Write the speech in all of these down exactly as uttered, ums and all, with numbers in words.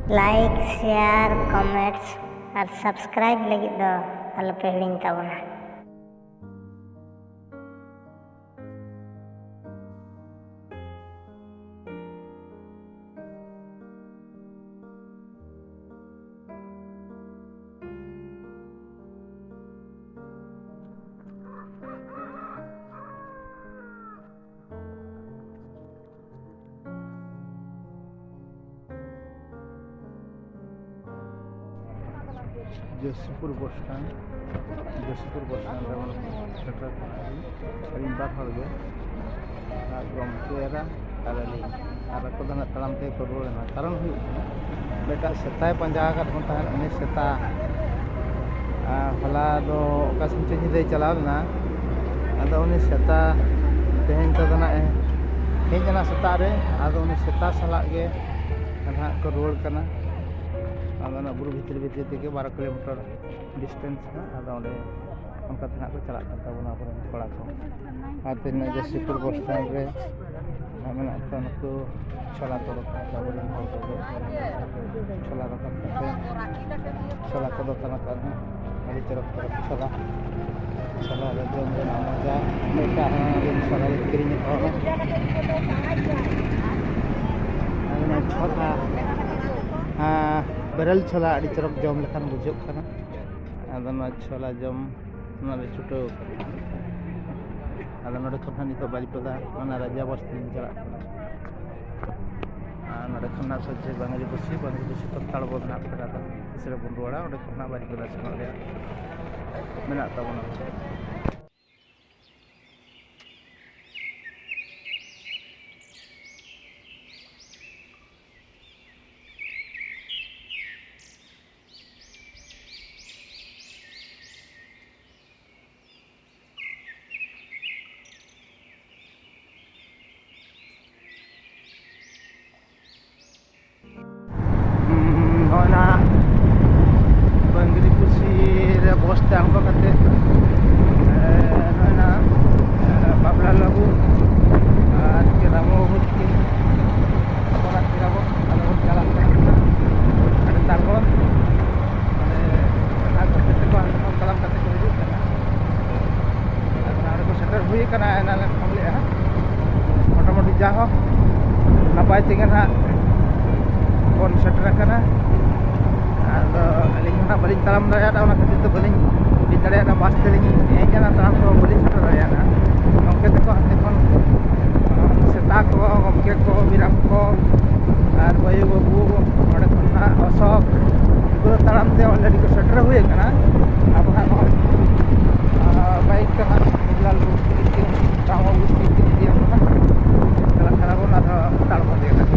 Like, share, comments ᱟᱨ subscribe ᱞᱟᱹᱜᱤᱫ ᱫᱚ ᱟᱞᱚᱯᱮ ᱦᱤᱲᱤᱧ ᱛᱟᱵᱚᱱᱟ᱾ ᱡᱳᱥᱤᱯᱩᱨ ᱵᱚᱥ ᱥᱴᱮᱱᱰ, ᱡᱳᱥᱤᱯᱩᱨ ᱵᱚᱥ ᱥᱴᱮᱱᱰ ᱨᱮ ᱥᱮᱴᱮᱨ ᱠᱟᱱᱟ᱾ ᱟᱹᱞᱤᱧ ᱵᱟᱨ ᱦᱚᱲ ᱜᱮ, ᱟᱨ ᱜᱚᱢᱠᱮ ᱮᱨᱟ ᱟᱨ ᱟᱹᱞᱤᱧ᱾ ᱟᱨ ᱟᱠᱚ ᱫᱚ ᱱᱟᱜ ᱛᱟᱲᱟᱢ ᱛᱮᱜᱮ ᱠᱚ ᱨᱩᱣᱟᱹᱲ ᱮᱱᱟ᱾ ᱠᱟᱨᱚᱱ ᱦᱩᱭᱩᱜ ᱠᱟᱱᱟ, ᱢᱤᱫᱴᱟᱜ ᱥᱮᱛᱟᱭ ᱯᱟᱸᱡᱟ ᱟᱠᱟᱫ ᱵᱚᱱ ᱛᱟᱦᱮᱸᱫ, ᱩᱱᱤ ᱥᱮᱛᱟ, ᱟᱨ ᱦᱚᱞᱟ ᱫᱚ ᱚᱠᱟ ᱥᱮᱱ ᱪᱚ ᱧᱤᱫᱟᱹᱭ ᱪᱟᱞᱟᱣ ᱞᱮᱱᱟ᱾ ᱟᱫᱚ ᱩᱱᱤ ᱥᱮᱛᱟ ᱛᱮᱦᱮᱧ ᱛᱮᱫᱚ ᱱᱟᱜ ᱮ ᱦᱮᱡ ᱮᱱᱟ ᱥᱮᱛᱟᱜ ᱨᱮ᱾ ᱟᱫᱚ ᱩᱱᱤ ᱥᱮᱛᱟ ᱥᱟᱞᱟᱜ ᱜᱮ ᱱᱟᱦᱟᱜ ᱠᱚ ᱨᱩᱣᱟᱹᱲ ᱠᱟᱱᱟ᱾ ᱟᱫᱚ ᱚᱱᱟ ᱵᱩᱨᱩ ᱵᱷᱤᱛᱨᱤ ᱵᱷᱤᱛᱨᱤ ᱛᱮᱜᱮ ᱵᱟᱨᱚ ᱠᱤᱞᱳᱢᱤᱴᱟᱨ ᱰᱤᱥᱴᱮᱱᱥ ᱦᱟᱸᱜ᱾ ᱟᱫᱚ ᱚᱸᱰᱮ ᱚᱱᱠᱟ ᱛᱮ ᱦᱟᱸᱜ ᱠᱚ ᱪᱟᱞᱟᱜ ᱠᱟᱱ ᱛᱟᱵᱚᱱᱟ ᱟᱵᱚᱨᱮᱱ ᱠᱚᱲᱟ ᱠᱚ᱾ ᱟᱨ ᱛᱮᱦᱮᱧ ᱡᱟᱹᱥᱛᱤᱯᱩᱨ ᱵᱚᱥ ᱥᱴᱮᱱᱰ ᱨᱮ ᱢᱮᱱᱟᱜ ᱠᱚᱣᱟ ᱱᱩᱠᱩ ᱪᱷᱚᱞᱟ ᱛᱚᱨᱚᱯ ᱠᱷᱚᱱ ᱟᱵᱚᱨᱮᱱ ᱦᱚᱲ ᱠᱚᱜᱮ ᱪᱷᱚᱞᱟ ᱨᱟᱠᱟᱵ ᱠᱟᱛᱮ ᱪᱷᱚᱞᱟ ᱠᱚ ᱫᱚᱠᱟᱱ ᱟᱠᱟᱫ ᱦᱟᱸᱜ᱾ ᱟᱹᱰᱤ ᱪᱚᱨᱚᱠ ᱪᱚᱨᱚᱠ ᱪᱷᱚᱞᱟ, ᱪᱷᱚᱞᱟ ᱨᱮ ᱡᱚᱢ ᱨᱮᱱᱟᱜ ᱢᱚᱡᱟ ᱢᱤᱫᱴᱟᱝ ᱦᱚᱸ ᱟᱹᱞᱤᱧ ᱪᱷᱚᱞᱟ ᱞᱤᱧ ᱠᱤᱨᱤᱧ ᱟᱠᱟᱫᱼᱟ᱾ ᱟᱨ ᱚᱱᱟ ᱪᱷᱚᱞᱟ, ᱟᱸ, ᱵᱮᱨᱮᱞ ᱪᱷᱚᱞᱟ ᱟᱹᱰᱤ ᱪᱚᱨᱚᱠ ᱡᱚᱢ ᱞᱮᱠᱷᱟᱱ ᱵᱩᱡᱷᱟᱹᱜ ᱠᱟᱱᱟ᱾ ᱟᱫᱚ ᱱᱚᱣᱟ ᱪᱷᱚᱞᱟ ᱡᱚᱢ ᱚᱱᱟ ᱞᱮ ᱪᱷᱩᱴᱟᱹᱣ ᱠᱟᱱᱟ᱾ ᱟᱫᱚ ᱱᱚᱰᱮ ᱠᱷᱚᱱ ᱦᱟᱸᱜ ᱱᱤᱛᱚᱜ ᱵᱟᱨᱤᱯᱟᱫᱟ, ᱚᱱᱟ ᱨᱟᱡᱟ ᱵᱟᱥᱛᱤ ᱞᱤᱧ ᱪᱟᱞᱟᱜ ᱠᱟᱱᱟ᱾ ᱟᱨ ᱱᱚᱰᱮ ᱠᱷᱚᱱ ᱦᱟᱸᱜ ᱥᱚᱡᱷᱮ ᱵᱟᱝᱨᱤᱯᱚᱥᱤ, ᱵᱟᱝᱨᱤᱯᱚᱥᱤ ᱠᱷᱚᱱ ᱛᱟᱲᱵᱚᱞ ᱦᱟᱸᱜ ᱯᱷᱮᱰᱟᱛᱟ᱾ ᱛᱤᱥ ᱨᱮ ᱵᱚᱱ ᱨᱩᱣᱟᱹᱲᱟ, ᱚᱸᱰᱮ ᱠᱷᱚᱱ ᱦᱟᱸᱜ ᱵᱟᱨᱤᱯᱟᱫᱟ ᱥᱮᱱᱚᱜ ᱨᱮᱭᱟᱜ ᱢᱮᱱᱟᱜ ᱛᱟᱵᱚᱱᱟ᱾ ᱦᱩᱸ, ᱱᱚᱜᱼᱚᱭ ᱱᱟ ᱵᱟᱝᱨᱤᱯᱚᱥᱤ ᱨᱮ ᱵᱚᱥ ᱛᱮ ᱟᱬᱜᱚ ᱠᱟᱛᱮ, ᱮ, ᱱᱚᱜᱼᱚᱭ ᱱᱟ, ᱮ, ᱵᱟᱵᱞᱟ ᱞᱟᱹᱵᱩ ᱟᱨ ᱠᱮᱨᱟᱢᱚ ᱵᱟᱵᱩ ᱛᱤᱠᱤᱱ ᱦᱚᱯᱚᱱᱟᱜ ᱠᱮᱨᱟᱢᱚ ᱟᱞᱮ ᱵᱚᱱ ᱪᱟᱞᱟᱜ ᱠᱟᱱᱟ᱾ ᱥᱮᱴᱮᱨ ᱟᱠᱟᱱᱟ᱾ ᱟᱫᱚ ᱟᱹᱞᱤᱧ ᱦᱚᱸ ᱱᱟᱜ ᱵᱟᱹᱞᱤᱧ ᱛᱟᱲᱟᱢ ᱫᱟᱲᱮᱭᱟᱫᱟ, ᱚᱱᱟ ᱠᱷᱟᱹᱛᱤᱨ ᱛᱮ ᱵᱟᱹᱞᱤᱧ ᱫᱮᱡ ᱫᱟᱲᱮᱭᱟᱫᱟ᱾ ᱵᱟᱥ ᱛᱮᱞᱤᱧ ᱦᱮᱡ ᱟᱠᱟᱱᱟ, ᱛᱟᱲᱟᱢ ᱛᱮ ᱵᱟᱹᱞᱤᱧ ᱥᱮᱴᱮᱨ ᱫᱟᱲᱮᱭᱟᱫᱟ᱾ ᱜᱚᱢᱠᱮ ᱛᱟᱠᱚ ᱦᱟᱱᱛᱮ ᱠᱷᱚᱱ, ᱟᱸ, ᱥᱮᱛᱟ ᱠᱚ, ᱜᱚᱢᱠᱮ ᱠᱚ, ᱵᱤᱨᱟᱢ ᱠᱚ, ᱟᱨ ᱵᱟᱹᱭᱩ ᱵᱟᱹᱵᱩ, ᱱᱚᱰᱮ ᱠᱷᱚᱱ ᱱᱟᱜ ᱚᱥᱳᱠ, ᱩᱱᱠᱩ ᱫᱚ ᱛᱟᱲᱟᱢ ᱛᱮ already ᱠᱚ ᱥᱮᱴᱮᱨ ᱦᱩᱭ ᱟᱠᱟᱱᱟ᱾ ᱟᱵᱚ ᱦᱟᱸᱜ ᱱᱚᱜᱼᱚᱭ, ᱟᱸ, ᱵᱟᱭᱤᱠ ᱛᱮ ᱦᱟᱸᱜ ᱵᱤᱞᱟᱞ ᱵᱚᱱ ᱛᱤᱠᱤᱱ, ᱨᱟᱢ ᱵᱟᱹᱵᱩ ᱛᱤᱠᱤᱱ ᱤᱫᱤᱭᱟ ᱠᱚ ᱦᱟᱸᱜ᱾ ᱪᱟᱞᱟᱜ ᱠᱟᱱᱟ ᱵᱚᱱ ᱟᱨᱦᱚᱸ ᱛᱟᱲᱟᱢ ᱤᱫᱤᱭᱟ ᱦᱟᱸᱜ᱾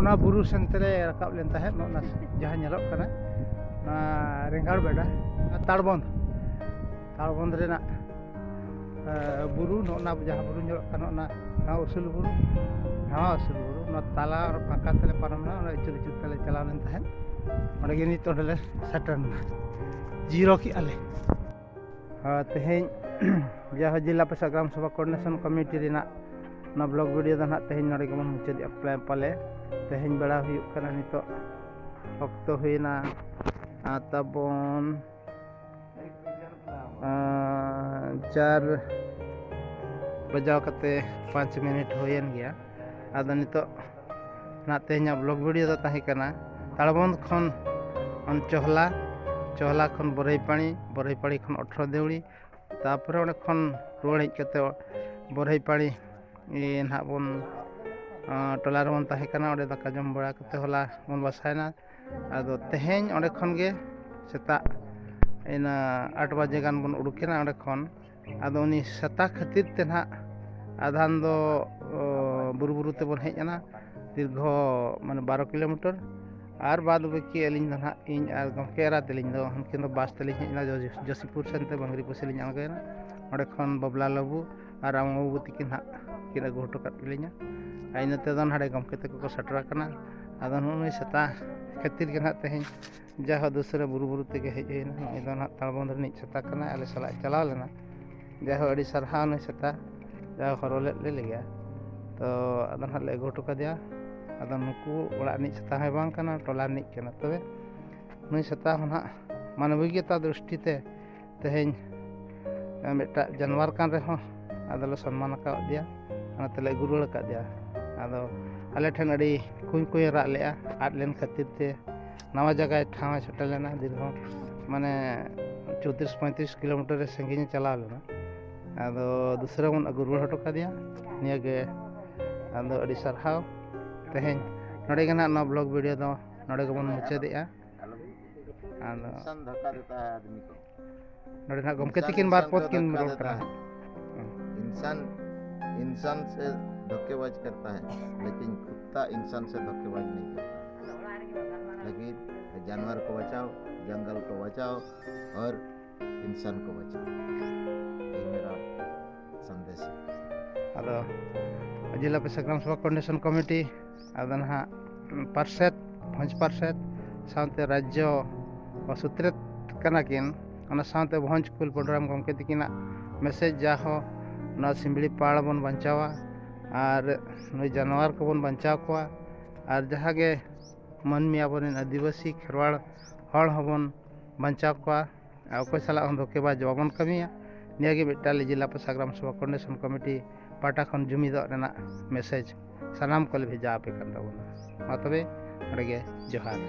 ᱚᱱᱟ ᱵᱩᱨᱩ ᱥᱮᱱ ᱛᱮᱞᱮ ᱨᱟᱠᱟᱵ ᱞᱮᱱ ᱛᱟᱦᱮᱸᱫ, ᱱᱚᱜᱼᱱᱟ ᱡᱟᱦᱟᱸ ᱧᱮᱞᱚᱜ ᱠᱟᱱᱟ, ᱱᱚᱣᱟ ᱨᱮᱸᱜᱟᱲ ᱵᱮᱰᱟ, ᱛᱟᱲᱵᱚᱸᱫᱷ, ᱛᱟᱲᱵᱚᱸᱫᱷ ᱨᱮᱱᱟᱜ, ᱮ, ᱵᱩᱨᱩ, ᱱᱚᱜᱼᱱᱟ ᱡᱟᱦᱟᱸ ᱵᱩᱨᱩ ᱧᱮᱞᱚᱜ ᱠᱟᱱᱟ, ᱚᱱᱟ, ᱚᱱᱟ ᱩᱥᱩᱞ ᱵᱩᱨᱩ, ᱱᱟᱣᱟ ᱩᱥᱩᱞ ᱵᱩᱨᱩ, ᱚᱱᱟ ᱛᱟᱞᱟ ᱯᱷᱟᱸᱠᱟ ᱛᱮᱞᱮ ᱯᱟᱨᱚᱢ ᱮᱱᱟ, ᱚᱱᱟ ᱟᱹᱪᱩᱨ ᱟᱹᱪᱩᱨ ᱛᱮᱞᱮ ᱪᱟᱞᱟᱣ ᱞᱮᱱ ᱛᱟᱦᱮᱸᱫ᱾ ᱚᱸᱰᱮ ᱜᱮ ᱱᱤᱛ ᱚᱸᱰᱮ ᱞᱮ ᱥᱮᱴᱮᱨ ᱮᱱᱟ, ᱡᱤᱨᱟᱹᱣ ᱠᱮᱜᱼᱟ ᱞᱮ᱾ ᱟᱨ ᱛᱮᱦᱮᱧ ᱡᱟᱦᱟᱸ ᱡᱮᱞᱟ ᱯᱚᱨᱤᱥᱚᱫ ᱜᱨᱟᱢ ᱥᱚᱵᱷᱟ coordination committee ᱨᱮᱱᱟᱜ ᱚᱱᱟ vlog video ᱫᱚ ᱱᱟᱦᱟᱜ ᱛᱮᱦᱮᱧ ᱱᱚᱰᱮ ᱜᱮᱵᱚᱱ ᱢᱩᱪᱟᱹᱫᱮᱜᱼᱟ ᱯᱟᱞᱮ, ᱯᱟᱞᱮ᱾ ᱛᱮᱦᱮᱧ ᱵᱮᱲᱟ ᱦᱩᱭᱩᱜ ᱠᱟᱱᱟ, ᱱᱤᱛᱚᱜ ᱚᱠᱛᱚ ᱦᱩᱭᱱᱟ, ᱟᱨ ᱛᱟᱵᱚᱱ, ᱟᱨ, ᱪᱟᱨ ᱵᱟᱡᱟᱣ ᱠᱟᱛᱮ ᱯᱟᱸᱪ ᱢᱤᱱᱤᱴ ᱦᱩᱭᱮᱱ ᱜᱮᱭᱟ᱾ ᱟᱫᱚ ᱱᱤᱛᱚᱜ ᱱᱟᱦᱟᱜ ᱛᱮᱦᱮᱧᱟᱜ vlog video ᱫᱚ ᱛᱟᱦᱮᱸ ᱠᱟᱱᱟ ᱛᱟᱲᱵᱚᱸᱫᱷ ᱠᱷᱚᱱ ᱚᱱ ᱪᱚᱦᱞᱟ, ᱪᱚᱦᱞᱟ ᱠᱷᱚᱱ ᱵᱚᱨᱦᱤᱯᱟᱲᱤ, ᱵᱚᱨᱦᱤᱯᱟᱲᱤ ᱠᱷᱚᱱ ᱚᱴᱷᱨᱚ ᱫᱮᱣᱲᱤ, ᱛᱟᱨᱯᱚᱨᱮ ᱚᱸᱰᱮ ᱠᱷᱚᱱ ᱨᱩᱣᱟᱹᱲ ᱦᱮᱡ ᱠᱟᱛᱮ ᱵᱚᱨᱦᱤᱯᱟᱲᱤ, ᱮ, ᱱᱟᱦᱟᱜ ᱵᱚᱱ, ᱟᱸ, ᱴᱚᱞᱟ ᱨᱮᱵᱚᱱ ᱛᱟᱦᱮᱸ ᱠᱟᱱᱟ, ᱚᱸᱰᱮ ᱫᱟᱠᱟ ᱡᱚᱢ ᱵᱟᱲᱟ ᱠᱟᱛᱮ ᱦᱚᱞᱟ ᱵᱚᱱ ᱵᱟᱥᱟᱭᱮᱱᱟ᱾ ᱟᱫᱚ ᱛᱮᱦᱮᱧ ᱚᱸᱰᱮ ᱠᱷᱚᱱ ᱜᱮ ᱥᱮᱛᱟᱜ ᱤᱱᱟᱹ ᱟᱴ ᱵᱟᱡᱮ ᱜᱟᱱ ᱵᱚᱱ ᱩᱰᱩᱠᱮᱱᱟ ᱚᱸᱰᱮ ᱠᱷᱚᱱ᱾ ᱟᱫᱚ ᱩᱱᱤ ᱥᱮᱛᱟ ᱠᱷᱟᱹᱛᱤᱨ ᱛᱮ ᱱᱟᱦᱟᱜ ᱟᱫᱷᱟᱱ ᱫᱚ, ᱚ, ᱵᱩᱨᱩ ᱵᱩᱨᱩ ᱛᱮᱵᱚᱱ ᱦᱮᱡ ᱮᱱᱟ, ᱫᱤᱨᱜᱷᱚ ᱢᱟᱱᱮ ᱵᱟᱨᱚ ᱠᱤᱞᱳᱢᱤᱴᱟᱨ᱾ ᱟᱨ ᱵᱟᱫ ᱵᱟᱹᱠᱤ ᱟᱹᱞᱤᱧ ᱫᱚ ᱱᱟᱦᱟᱜ, ᱤᱧ ᱟᱨ ᱜᱚᱢᱠᱮ ᱮᱨᱟ ᱛᱟᱹᱞᱤᱧ ᱫᱚ ᱩᱱᱠᱤᱱ ᱫᱚ ᱵᱟᱥ ᱛᱮᱞᱤᱧ ᱦᱮᱡ ᱮᱱᱟ, ᱡᱚ-, ᱡᱚᱥᱤᱯᱩᱨ ᱥᱮᱱ ᱛᱮ ᱵᱟᱝᱨᱤ ᱯᱚᱭᱥᱟ ᱞᱤᱧ ᱟᱬᱜᱚᱭᱮᱱᱟ᱾ ᱚᱸᱰᱮ ᱠᱷᱚᱱ ᱵᱟᱵᱞᱟ ᱞᱟᱹᱵᱩ ᱟᱨ ᱨᱟᱢ ᱵᱟᱹᱵᱩ ᱛᱤᱠᱤᱱ ᱦᱟᱸᱜ ᱠᱤᱱ ᱟᱹᱜᱩ ᱦᱚᱴᱚ ᱠᱟᱫ ᱞᱤᱧᱟ᱾ ᱟᱨ ᱤᱱᱟᱹ ᱛᱮᱫᱚ ᱱᱟᱰᱮ ᱜᱚᱢᱠᱮ ᱛᱟᱠᱚ ᱠᱚ ᱥᱮᱴᱮᱨ ᱟᱠᱟᱱᱟ᱾ ᱟᱫᱚ ᱱᱩᱜᱼᱩ ᱱᱩᱭ ᱥᱮᱛᱟ ᱠᱷᱟᱹᱛᱤᱨ ᱜᱮ ᱱᱟᱦᱟᱜ ᱛᱮᱦᱮᱧ ᱡᱟᱭᱦᱳᱠ ᱫᱩᱥᱨᱟᱹ ᱵᱩᱨᱩ ᱵᱩᱨᱩ ᱛᱮᱜᱮ ᱦᱮᱡ ᱦᱩᱭᱱᱟ᱾ ᱱᱩᱭ ᱫᱚ ᱱᱟᱦᱟᱜ ᱛᱟᱲᱵᱚᱱᱫᱽ ᱨᱤᱱᱤᱡ ᱥᱮᱛᱟ ᱠᱟᱱᱟᱭ, ᱟᱞᱮ ᱥᱟᱞᱟᱜ ᱪᱟᱞᱟᱣ ᱞᱮᱱᱟ᱾ ᱡᱟᱭᱦᱳᱠ ᱟᱹᱰᱤ ᱥᱟᱨᱦᱟᱣ ᱱᱩᱭ ᱥᱮᱛᱟ, ᱡᱟᱭᱦᱳᱠ ᱦᱚᱨᱦᱚ ᱞᱮᱫ ᱞᱮ ᱞᱮᱜᱮᱭᱟ᱾ ᱛᱚ ᱟᱫᱚ ᱱᱟᱦᱟᱜ ᱞᱮ ᱟᱹᱜᱩ ᱦᱚᱴᱚ ᱠᱟᱫᱮᱭᱟ᱾ ᱟᱫᱚ ᱱᱩᱠᱩ ᱚᱲᱟᱜ ᱨᱤᱱᱤᱡ ᱥᱮᱛᱟ ᱦᱚᱸᱭ ᱵᱟᱝ ᱠᱟᱱᱟ, ᱴᱚᱞᱟ ᱨᱤᱱᱤᱡ ᱠᱟᱱᱟ᱾ ᱛᱚᱵᱮ ᱱᱩᱭ ᱥᱮᱛᱟ ᱦᱚᱸ ᱱᱟᱦᱟᱜ ᱢᱟᱱᱚᱵᱤᱠᱚᱛᱟ ᱫᱨᱤᱥᱴᱤ ᱛᱮ ᱛᱮᱦᱮᱧ ᱢᱤᱫᱴᱟᱜ ᱡᱟᱱᱣᱟᱨ ᱠᱟᱱ ᱨᱮᱦᱚᱸ ᱟᱫᱚᱞᱮ ᱥᱚᱱᱢᱟᱱ ᱟᱠᱟᱫᱮᱭᱟ, ᱚᱱᱟ ᱛᱮᱞᱮ ᱟᱹᱜᱩ ᱨᱩᱣᱟᱹᱲ ᱟᱠᱟᱫᱮᱭᱟ᱾ ᱟᱫᱚ ᱟᱞᱮ ᱴᱷᱮᱱ ᱟᱹᱰᱤ ᱠᱩᱧ ᱠᱩᱧ ᱨᱟᱜ ᱞᱮᱜᱼᱟ, ᱟᱫ ᱞᱮᱱ ᱠᱷᱟᱹᱛᱤᱨ ᱛᱮ ᱱᱟᱣᱟ ᱡᱟᱭᱜᱟ ᱴᱷᱟᱶ ᱮ ᱥᱮᱴᱮᱨ ᱞᱮᱱᱟ᱾ ᱫᱤᱨᱜᱷᱚ ᱢᱟᱱᱮ ᱪᱳᱭᱛᱨᱤᱥ ᱯᱚᱸᱭᱛᱨᱤᱥ ᱠᱤᱞᱳᱢᱤᱴᱟᱨ ᱨᱮ ᱥᱟᱺᱜᱤᱧᱮ ᱪᱟᱞᱟᱣ ᱞᱮᱱᱟ᱾ ᱟᱫᱚ ᱫᱩᱥᱨᱟᱹ ᱵᱚᱱ ᱟᱹᱜᱩ ᱨᱩᱣᱟᱹᱲ ᱦᱚᱴᱚ ᱠᱟᱫᱮᱭᱟ᱾ ᱱᱤᱭᱟᱹᱜᱮ ᱟᱫᱚ ᱟᱹᱰᱤ ᱥᱟᱨᱦᱟᱣ᱾ ᱛᱮᱦᱮᱧ ᱱᱚᱰᱮ ᱜᱮ ᱱᱟᱦᱟᱜ ᱱᱚᱣᱟ ᱵᱞᱚᱜ ᱵᱷᱤᱰᱤᱭᱳ ᱫᱚ ᱱᱚᱰᱮ ᱜᱮᱵᱚᱱ ᱢᱩᱪᱟᱹᱫᱮᱜᱼᱟ᱾ ᱟᱫᱚ ᱤᱱᱥᱟᱱ ᱫᱷᱳᱠᱟ ᱫᱮᱛᱟ ᱦᱟᱭ ᱟᱫᱢᱤ ᱠᱚ᱾ ᱱᱚᱰᱮ ᱱᱟᱦᱟᱜ ᱜᱚᱢᱠᱮ ᱤᱱᱥᱟᱱ ᱛᱤᱠᱤᱱ ᱵᱟᱨ ᱤᱱᱥᱟᱱ ᱯᱚᱫ ᱠᱚ ᱠᱤᱱ ᱫᱷᱳᱠᱟ ᱨᱚᱲ ᱫᱮᱛᱟ ᱠᱟᱱᱟ᱾ ᱦᱟᱭ᱾ ᱤᱱᱥᱟᱱ ᱤᱱᱥᱟᱱ ᱥᱮ ᱫᱷᱳᱠᱮᱵᱟᱡᱽ ᱠᱟᱨᱛᱟ ᱦᱟᱭ, ᱞᱮᱠᱤᱱ ᱠᱩᱛᱛᱟ ᱤᱱᱥᱟᱱ ᱥᱮ ᱫᱷᱳᱠᱮᱵᱟᱡᱽ ᱱᱟᱦᱤ ᱠᱟᱨᱛᱟ᱾ ᱞᱮᱠᱤᱱ ᱡᱟᱱᱣᱟᱨ ᱠᱚ ᱵᱟᱪᱟᱣ, ᱡᱚᱝᱜᱚᱞ ᱠᱚ ᱵᱟᱪᱟᱣ ᱚᱨ ᱤᱱᱥᱟᱱ ᱠᱚ ᱵᱟᱪᱟᱣ, ᱭᱮᱦᱤ ᱢᱮᱨᱟ ᱥᱟᱱᱫᱮᱥ ᱦᱟᱭ᱾ ᱟᱫᱚ ᱡᱮᱞᱟ ᱯᱮᱥᱟ ᱜᱨᱟᱢ ᱥᱚᱵᱷᱟ ᱠᱳᱚᱨᱰᱤᱱᱮᱥᱚᱱ ᱠᱚᱢᱤᱴᱤ ᱟᱫᱚ ᱱᱟᱦᱟᱜ ᱯᱟᱨᱥᱮᱛ, ᱵᱷᱚᱸᱡᱽ ᱯᱟᱨᱥᱮᱛ ᱥᱟᱶᱛᱮ ᱨᱟᱡᱽᱡᱚ ᱥᱩᱛᱨᱮᱛ ᱠᱟᱱᱟ ᱠᱤᱱ᱾ ᱚᱱᱟ ᱥᱟᱶᱛᱮ ᱵᱷᱚᱸᱡᱽ ᱠᱩᱞ ᱯᱚᱰᱚᱨᱟᱢ ᱜᱚᱢᱠᱮ ᱛᱤᱠᱤᱱᱟᱜ ᱢᱮᱥᱮᱡᱽ ᱡᱟ ᱦᱚᱸ ᱱᱚᱣᱟ ᱥᱤᱢᱵᱲᱤ ᱯᱟᱲ ᱵᱚᱱ ᱵᱟᱧᱪᱟᱣᱟ ᱟᱨ ᱱᱩᱭ ᱡᱟᱱᱣᱟᱨ ᱠᱚᱵᱚᱱ ᱵᱟᱧᱪᱟᱣ ᱠᱚᱣᱟ ᱟᱨ ᱡᱟᱦᱟᱸ ᱜᱮ ᱢᱟᱹᱱᱢᱤ ᱟᱵᱚᱨᱮᱱ ᱟᱹᱫᱤᱵᱟᱹᱥᱤ ᱠᱷᱮᱨᱣᱟᱲ ᱦᱚᱲ ᱦᱚᱸᱵᱚᱱ ᱵᱟᱧᱪᱟᱣ ᱠᱚᱣᱟ ᱟᱨ ᱚᱠᱚᱭ ᱥᱟᱞᱟᱜ ᱦᱚᱸ ᱫᱷᱳᱠᱮᱵᱟᱡᱽ ᱵᱟᱵᱚᱱ ᱠᱟᱹᱢᱤᱭᱟ᱾ ᱱᱤᱭᱟᱹ ᱜᱮ ᱢᱤᱫᱴᱟᱝ ᱡᱮᱞᱟ ᱯᱮᱥᱟ ᱜᱨᱟᱢ ᱥᱚᱵᱷᱟ ᱠᱳᱚᱨᱰᱤᱱᱮᱥᱚᱱ ᱠᱚᱢᱤᱴᱤ ᱯᱟᱦᱴᱟ ᱠᱷᱚᱱ ᱡᱩᱢᱤᱫᱚᱜ ᱨᱮᱱᱟᱜ ᱢᱮᱥᱮᱡᱽ ᱥᱟᱱᱟᱢ ᱠᱚᱞᱮ ᱵᱷᱮᱡᱟ ᱟᱯᱮ ᱠᱟᱱ ᱛᱟᱵᱚᱱᱟ᱾ ᱢᱟ ᱛᱚᱵᱮ ᱱᱚᱰᱮ ᱜᱮ ᱡᱚᱦᱟᱨ᱾